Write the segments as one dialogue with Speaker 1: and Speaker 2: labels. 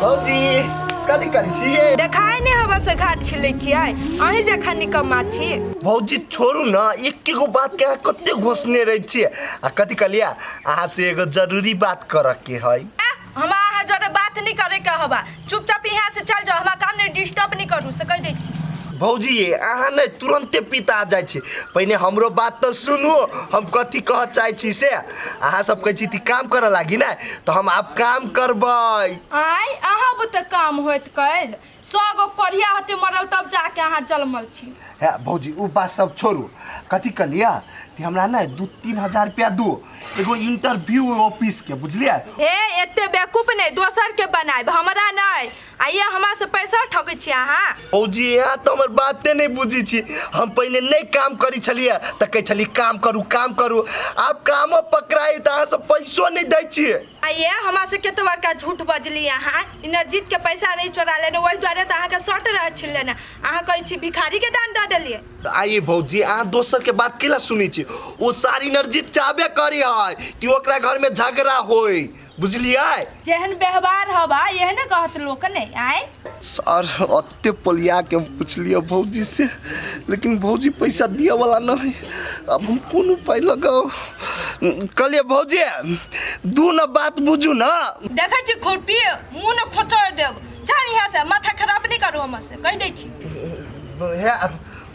Speaker 1: भौजी कथी करै छियै?
Speaker 2: देखाय नहि हवा से घाट छिलै छियै, अहीं जखन निकम्मा छी।
Speaker 1: भौजी छोड़ू न, एक एगो बात के अहाँ कते घोसने रहै छियै। आ कथी कहलियै, अहाँ से एगो जरूरी बात करऽ के है।
Speaker 2: हमरा अहाँ जरे बात नहीं करे के हवा, चुपचाप यहाँ से चल जाओ, हमरा काम नहीं डिस्टर्ब नहीं करू से कह दै छी।
Speaker 1: भौजी ये अहाँ नहि तुरन्ते पिता जाइ छी, पहिने हमरो बात तऽ सुनू, हम कथी कहऽ चाहै छी से। अहाँ सब कहै छी ती काम करऽ लागी ने, तऽ हम आब काम करबै।
Speaker 2: आय अहाँ बुते काम होइत कैल, 100 गो कोढ़िया होते मरल तब जाके अहाँ जलमल छी।
Speaker 1: हे भौजी उ बात सब छोड़ू, कथी कहलियै कि हमरा ने 2-3 हजार रुपया दू, एगो इंटरव्यू ऑफिस के, बुझलियै?
Speaker 2: हे एते बेवकूफ नहि, दोसर के बनायब हमरा नहि। आ ये हमरा से पैसा ठकै छी अहाँ।
Speaker 1: भौजी यहाँ तऽ हमर बाते नहि बुझै छी। हम पहिने नहि काम करै छलियै तऽ कहै छलियै काम करू काम करू, आब कामो पकड़ाइ तऽ अहाँ सब पैसो नहि दै छियै।
Speaker 2: आ ये हमरा से कते बड़का झूठ बजली अहाँ, इने जीत के पैसा नहीं चोरा लेने, ओहि दुआरे तऽ अहाँके शर्ट रहै छलै ने, अहाँ कहै छी भिखारी के दान दऽ देलियै।
Speaker 1: आइए भौजी अहाँ दोसर के बात केला सुनै छी, ओ सारी नरजीत चाहबे करी है कि ओकरा घर में झगड़ा होय, बुझलियै?
Speaker 2: जेहन व्यवहार हवा एहने कहत लोक ने। आय
Speaker 1: सर अते पोलिया के हम पुछलियै भौजी से, लेकिन भौजी पैसा दिए वाला नहीं, अब हम कोन उपाय लगाओ? कहलियै भौजी दू न बात बुझू न।
Speaker 2: देखै छी खुरपी मुँह न खोचड़ देब, चल यहाँ से, माथा खराब नहीं करू हमर से कहि दै छी।
Speaker 1: हे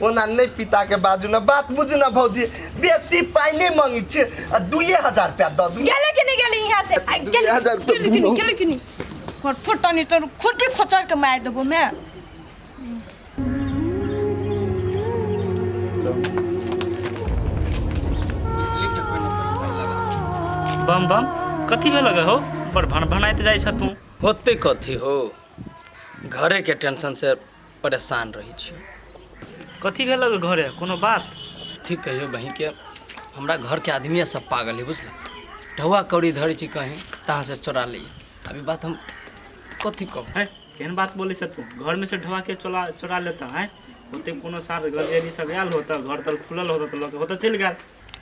Speaker 1: ओना नहीं पिता के बाजू न, बात बुझू न भौजी, बेसी पाइ नहीं मांगै छी, आ 2 हजार रुपया दऽ दू।
Speaker 2: गेले कि नहीं गेले यहाँ से? आ गेले
Speaker 1: 2 हजार रुपया
Speaker 2: गेले कि
Speaker 1: दू
Speaker 2: नहीं
Speaker 1: न।
Speaker 2: गेले कि नहीं? फुटनी तो खुरपी खोचड़ के मार देबो मैं।
Speaker 3: बिजली के कोई न कोई उपाय लगा।
Speaker 4: बम बम कथी भेल हो, बड़ भन भनाइत जाइ छ तू?
Speaker 3: होते कथी हो, घरे के टेंशन से परेशान रही छी।
Speaker 4: कथी भेल घरे, कोनो बात?
Speaker 3: ठीक कहियो बहिन के, हमरा घर के आदमी सब पागल है बुझल, ढौआ कौड़ी धरै छी कहीं तहाँ से चोरा ली। अभी बात हम कथी कहू?
Speaker 4: है केहन बात बोलै छ तू, घर में से ढोआ के चोरा चोरा लेता है? ओते कोनो सार गजेरी सब आयल होता, घर तर खुलल होता तऽ लऽ होता चलि गेल।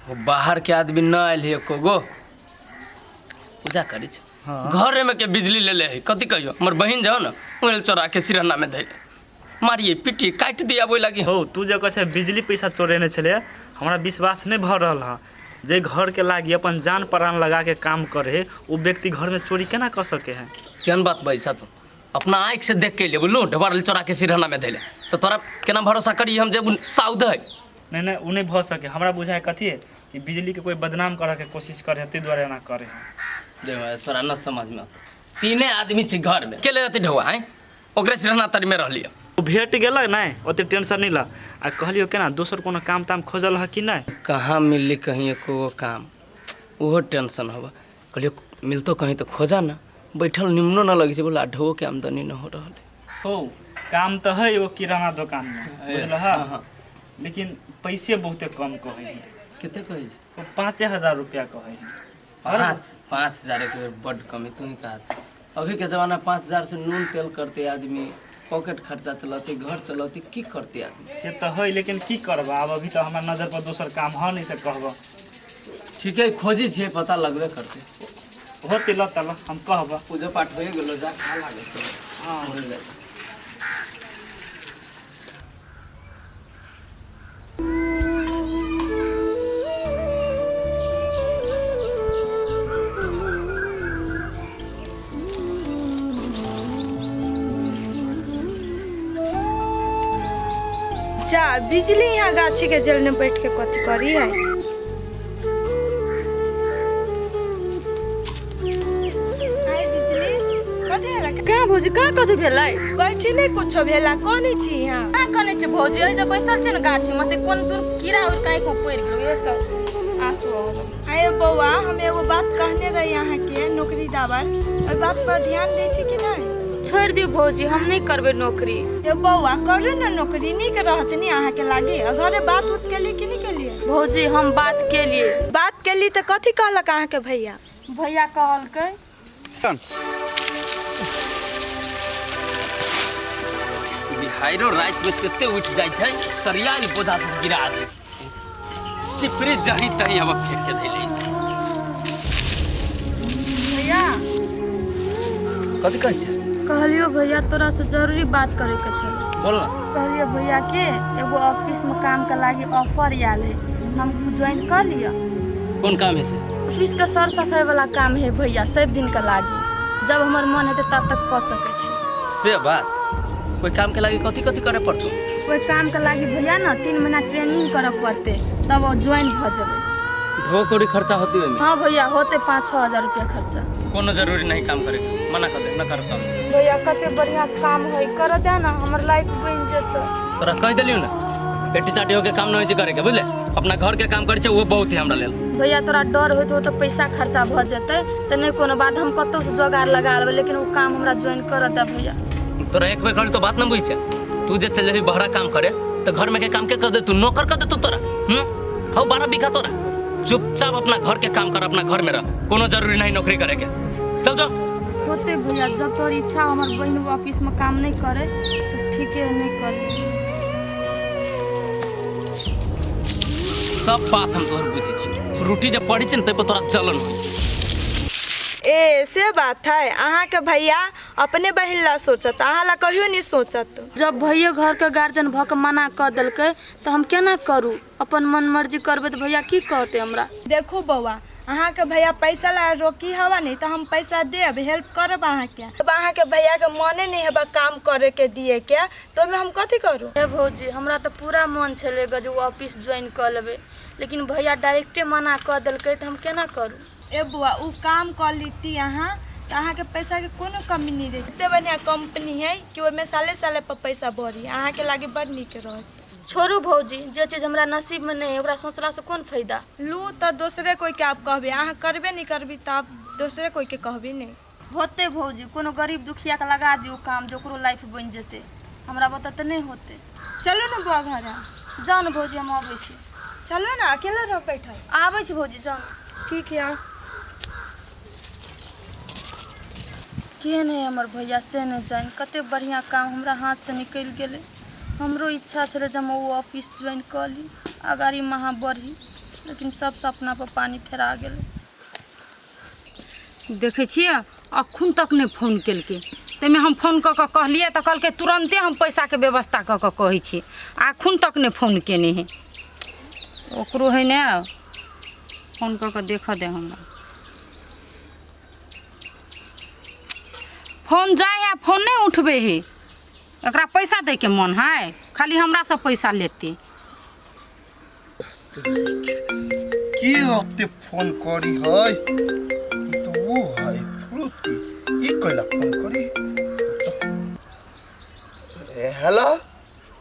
Speaker 3: हो बाहर के आदमी न आयल है एको गो, पूजा करै छै घरे में के बिजली ले ले है। कथी कहियो, हमर बहिन जाओ न ओहि चोरा के सिरहना में धैले मारिए पिटिए काटि दिया ओहि लागी।
Speaker 4: हो तू जे कहै छै बिजली पैसा चोरेने छलै, हमरा विश्वास नहि भऽ रहल हँ। जे घर के लागी अपन जान प्राण लगा के काम करे ओ व्यक्ति घर में चोरी केना कऽ सके है?
Speaker 3: केहन बात बैसा तू, अपना आँखि से देख के एलियै बुझलू, ढोबार चोरा के सिरहना में धैले, तऽ तोरा केना भरोसा करी हम जे साउद है?
Speaker 4: नहीं नहीं ओ नहीं भऽ सके। हमरा बुझाय कथी है कि बिजली के कोई बदनाम करऽ के कोशिश करे है, ताहि दुआरे एना करे है।
Speaker 3: देख तोरा न समझ में आता, तीने आदमी छै घर में, के ले जाते ढौआ आँय, ओकरे सिरहना तर में रहलियै।
Speaker 4: ओ भेट गेलै नहि ओते टेंशन नहि लऽ। आ कहलियौ केना दोसर कोनो काम ताम खोजल हँ कि नहि?
Speaker 3: कहाँ मिलली कहीं एको गो काम, ओहो टेंशन होबा। कहलियौ मिलतो कहीं तऽ खोजा ना, बैठल निमनो न लगै छै बोला, ढौओ के आमदनी न हो रहल है।
Speaker 4: हो काम तऽ है एगो किराना दोकान में, बुझल
Speaker 3: हाँ, हाँ।
Speaker 4: लेकिन पैसे बहुते कम कहै है।
Speaker 3: कते कहै छै?
Speaker 4: ओ 5000 रुपया कहै है।
Speaker 3: 5,000 एक बेर बड्ड कमी तू ही कहा। अभी के जमाना 5,000 से नून तेल करते आदमी, पॉकेट खर्चा चलते, घर चलते, की करते आदमी?
Speaker 4: से तऽ है, लेकिन की करबा आब, अभी तऽ हमरा नजर पर दोसर काम है नहीं से कहबा।
Speaker 3: ठीक है खोजी छियै, पता लगबे करते।
Speaker 4: होते ल तल हम कहबा।
Speaker 3: पूजा पाठ हो गेलो, जा खा लागे।
Speaker 4: हाँ।
Speaker 3: हो जाइ।
Speaker 2: जा बिजली यहाँ गाछी के जल में बैठ के कथी करी है? आइ बिजली कथी भेला?
Speaker 5: कहाँ भौजी, कहाँ कथी भेलै?
Speaker 2: कहै छी नहि कुछो भेला, कनै छी यहाँ?
Speaker 5: कहाँ कनै छै भौजी, एहि जे बैसल छै ने गाछी में से कोन दूर कीड़ा उड़ के आँखि में पड़ि गेल, इहे सब आंसू आबै।
Speaker 2: आये बौआ, हम एगो बात कहने रही अहाँके नौकरी दावल, ओहि बात पर ध्यान दै छी कि नहि?
Speaker 5: छोड़ि दियौ भौजी, हम नहि करबै नौकरी।
Speaker 2: ये बौआ करू ने नौकरी, नीक रहत नी अहाँके लागी। आ घरे बात उत केली कि नहि केलियै?
Speaker 5: भौजी हम बात केलियै।
Speaker 2: बात केली तऽ कथी कहलक अहाँके भैया?
Speaker 5: भैया कहलकै
Speaker 3: बिहारो राति में कते उठ जाइ छै, सरियाल पौधा सब गिरा दे, चिपरी जहीं तहीं अब फेंक के धैले छै।
Speaker 5: भैया
Speaker 3: कथी कहै छै?
Speaker 5: कहलियो भैया तोरा से जरूरी बात करे के छल।
Speaker 3: बोल ना।
Speaker 5: कहलियो भैया के एगो ऑफिस में काम के लागी ऑफर आयल है, हम ज्वाइन कर लिया।
Speaker 3: कोन काम है से?
Speaker 5: ऑफिस के सर सफाई वाला काम है भैया, सब दिन के लागी, जब हमर मन हेतै तब तक कऽ सकै छी।
Speaker 3: से बात? कोई काम के लागी कथी कथी करे पड़तो?
Speaker 5: कोई काम के लागी भैया ना 3 महीना ट्रेनिंग करऽ पड़तै, तब वो ज्वाइन भऽ जेबै।
Speaker 3: ढो कौड़ी खर्चा होती ओहिमे?
Speaker 5: हाँ भैया होते 5-6 हजार रुपया खर्चा।
Speaker 3: कोनो जरूरी नहीं काम करे के, मना कर दे, न कर काम।
Speaker 5: भैया कते बढ़िया काम है, कर दे ना, हमर लाइफ बनि जेतै।
Speaker 3: तोरा कहि देलियौ ना पेटी चाटी होके काम नहीं करे के, बुझले? अपना घर के काम करे छै वो बहुत है हमरा लेल।
Speaker 5: भैया तोरा डर होइत हो तऽ पैसा खर्चा भऽ जेतै तऽ नहि कोनो बात, हम कतौ से जोगाड़ लगा लेबै, लेकिन ओ काम हमरा ज्वाइन कर दे भैया।
Speaker 3: तोरा एक बेर कहली तो बात न बुझै छै, तू जे चल जेबही बहरा काम करे तऽ घर में के काम के कर दे, तू नौकर कर दे तू तोरा। हौ 12 बीघा तोरा, चुपचाप अपना घर के काम कर, अपना घर में रह, कोनो जरूरी नहीं नौकरी करे के। चल जो।
Speaker 5: होते भैया जब तोहर इच्छा हमर बहिन ऑफिस में काम नहीं करे तो ठीक है, नहीं करे।
Speaker 3: सब बात हम तोहर बुझै छी, रोटी जब पड़ै छै ने तै पर तोरा जलन होइ।
Speaker 2: ए से बात है, अहाँ के भैया अपने बहिन ला सोचत, अहाँ ला कहियो नहीं सोचत।
Speaker 5: जब भैया घर के गार्जियन भऽ के मना कऽ देलकै तऽ हम केना करू? अपन मन मर्जी करबै तऽ भैया की कहतै हमरा?
Speaker 2: देखू बौआ, अहाँ के भैया पैसा ला रोकी हवा नहीं तो हम पैसा देब, हेल्प करब अहाँ के। अब अहाँ के भैया के मने नहीं हेबा काम करे के दिए के, तो ओहिमे हम कथी करू?
Speaker 5: हे भौजी हमरा तऽ पूरा मन छलै जे ओ ऑफिस ज्वाइन कऽ लेबै, लेकिन भैया डायरेक्टे मना कऽ देलकै तऽ हम केना करू?
Speaker 2: ए बौआ उ काम कऽ लीती अहाँ तऽ अहाँके पैसा के कोनो कमी नहीं रही। एते बढ़िया कंपनी है कि ओहिमे साले साले पर पैसा बढ़ी, अहाँके लागी बड़ नीक रहत।
Speaker 5: छोड़ू भौजी, जे चीज हमरा नसीब में नहीं है ओकरा सोचला से कोन फायदा?
Speaker 2: लू तऽ दोसरे कोई के आप कहबे, अहाँ करबे नहीं करबी तऽ आप दोसरे कोई के कहबी नहीं।
Speaker 5: होते भौजी, कोनो गरीब दुखिया के लगा दियौ काम, जे ओकरो लाइफ बनि जेतै, हमरा बता तऽ नहीं होते।
Speaker 2: चलू ने बौआ घर।
Speaker 5: जाउ ने भौजी, हम अबै छी।
Speaker 2: चलू ने, अकेले रह बैठल।
Speaker 5: आबै छी भौजी, जाउ।
Speaker 2: ठीक है।
Speaker 5: केहन है हमर भैया से नहि जानि, कते बढ़िया काम हमरा हाथ से निकलि गेलै। हमरो इच्छा छलै जे हम ओ ऑफिस ज्वाइन कऽ ली, अगाड़ी महा बढ़ी, लेकिन सब सपना पर पानी फेरा गेलै।
Speaker 6: देखै छियै अखन तक नहि फोन केलकै, ताहिमे हम फोन कऽ कऽ कहलियै तऽ कहलकै तुरन्ते हम पैसाके व्यवस्था कऽ कऽ कहै छी, अखन तक नहि फोन केने है। ओकरो है ने फोन कऽ कऽ देखऽ दे हमरा। फोन जाइ है, फोन नहि उठबै है, एकरा पैसा दैके मन है, खाली हमरासँ पैसा लेतै।
Speaker 1: के ओते फोन करी है? ई तो वो है फ्रूटी, ई कैला फोन करी? हेलो।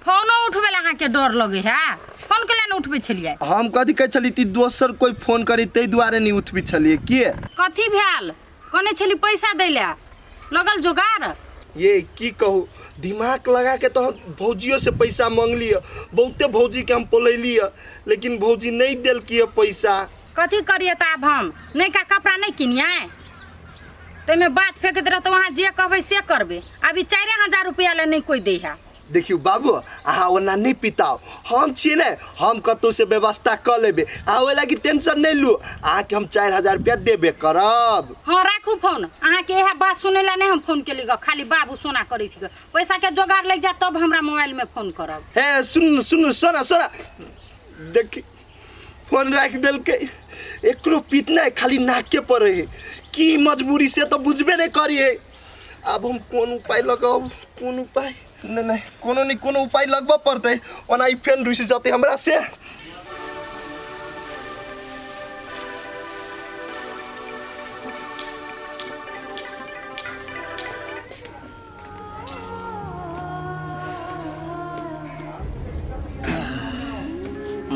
Speaker 6: फोनो उठबै लए अहाँके डर लगै है? फोन केला नहि उठबै छलियै?
Speaker 1: हम कथी कहै छली ती दोसर कोई फोन करी ताहि दुआरे नहीं उठबै छलियै। के
Speaker 6: कथी भेल? कहने छली पैसा दै लए, लगल जोगाड़।
Speaker 1: ये की कहू, दिमाग लगा के तो हम भौजियो से पैसा मांगली, बहुते भौजी के हम पोलैली, लेकिन भौजी नहीं देलकी पैसा।
Speaker 6: कथी करिए तऽ आब हम नयका कपड़ा नहीं किनिए? ताहिमे बात फेंकैत रहतौ, अहाँ जे कहबै से करबै। अभी 4000 रुपया लए नहीं कोई दै है।
Speaker 1: देखियौ बाबू, अहाँ ओना नहीं पिताओ, हम छियै ने, हम कतौ से व्यवस्था कऽ लेबै, अहाँ ओहि लागी टेंशन नहीं लू, अहाँके हम 4000 रुपया देबे करब।
Speaker 6: हाँ राखू फोन, अहाँके इएह बात सुनै लए नहीं हम फोन केली गऽ, खाली बाबू सोना करै छी गऽ। पैसा के जोगाड़ लागि जायत तब हमरा मोबाइल में फोन करब।
Speaker 1: हे सुन सुन सोना सोना, देखी फोन राखि देलकै, एकरो पितना खाली नाके पर रहे, की मजबूरी से तो बुझबे नहीं करिए। अब हम कोन उपाय लगाउ, कोन उपाय? नहीं नहीं कोनो नहीं कोनो उपाय लगबऽ पड़तै, ओना ई फेन रुसि जेतै हमरा से।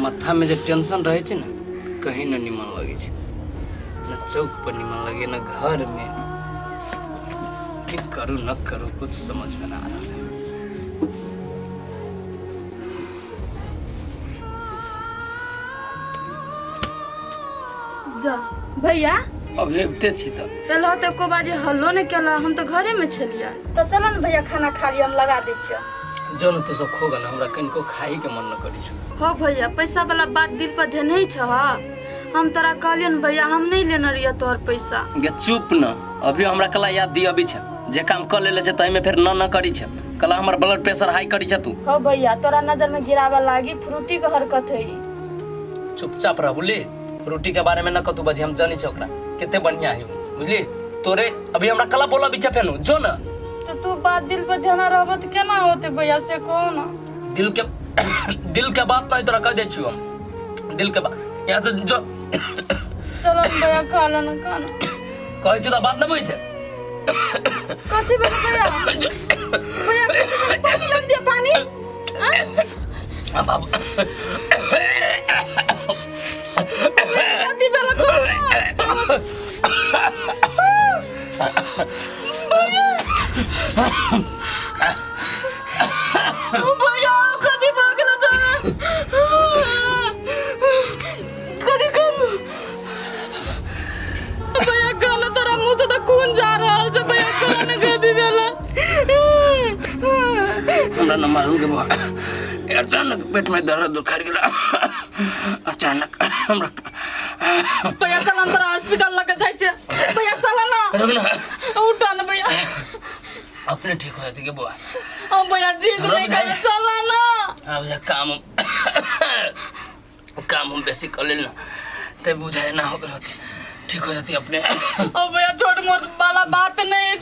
Speaker 3: माथा में जे टेंशन रहे छै ने, कहीं न निमन लगे छै, न चौक पर निमन लगे न घर में। की करू न करू कुछ समझ में ना आ रहा है।
Speaker 5: जा भैया
Speaker 3: अभी अबिते छी तऽ।
Speaker 5: एलह तऽ एको बाजे हल्लो नहि केलह, हम तऽ घरेमे छलियै। तऽ चलो ने भैया खाना खा लिअ, हम लगा दै छियै।
Speaker 3: जो न तू सब खोगा न, हमरा कनिको खाही के मन न करै छौ।
Speaker 5: हो भैया पैसा वाला बात दिल पर धेने ही छह। हम तोरा कहलियन भैया हम नहीं लेने रहियै तोहर पैसा।
Speaker 3: गे चुप न, अभी हमरा कला याद दी अभी छै जे काम कऽ लेले छै ताहिमे फेर न न करी छै। कला हमर ब्लड प्रेशर हाई करी छै तू।
Speaker 5: हो भैया, तोरा नजर में गिरावा लागी फ्रूटी के हरकत है ई।
Speaker 3: चुपचाप रह बुझली, रोटी के बारे में न कतू बजी, हम जानी छै ओकरा कते बढ़िया है उ, बुझली। तोरे अभी हमरा कला बोला बीचे फेनु जो न।
Speaker 5: तो तू बात दिल पर ध्यान रहबो त केना होते भैया से कहो ना।
Speaker 3: दिल के दिल के बात नहीं तोरा कह दे छियो हम, दिल के बात यहाँ से जो।
Speaker 5: चलो न भैया, खा लेना खाना।
Speaker 3: कहै छी तऽ बात नहि बुझै छै।
Speaker 5: कथी भेल भैया? भैया पानी ला दिया पानी।
Speaker 3: आ बाबू
Speaker 5: कथी भेल कहो ना। भैया कथी भऽ गेल तोरा? कथी करू भैया? कहना तोरा मुँह से तऽ खून जा रहल छै भैया, कहना कथी भेल?
Speaker 3: हमरा न मालूम के बुआ, अचानक पेट में दर्द उखड़ गेल अचानक हमरा।
Speaker 5: भैया चल न, तोरा हॉस्पिटल लऽ के जाइ छै भैया, चल न।
Speaker 3: रुक न।
Speaker 5: उठ न भैया।
Speaker 3: अपने ठीक हो जाती के बुआ।
Speaker 5: हम भैया जिद
Speaker 3: हमरा
Speaker 5: नहीं
Speaker 3: बुझाइ-
Speaker 5: करे, चल न।
Speaker 3: अब जा काम काम हम बेसी कर लेल ना ते बुझाए ना हो गेल होती, ठीक हो जाती अपने।
Speaker 5: ओ भैया, छोट मोट वाला बात नहीं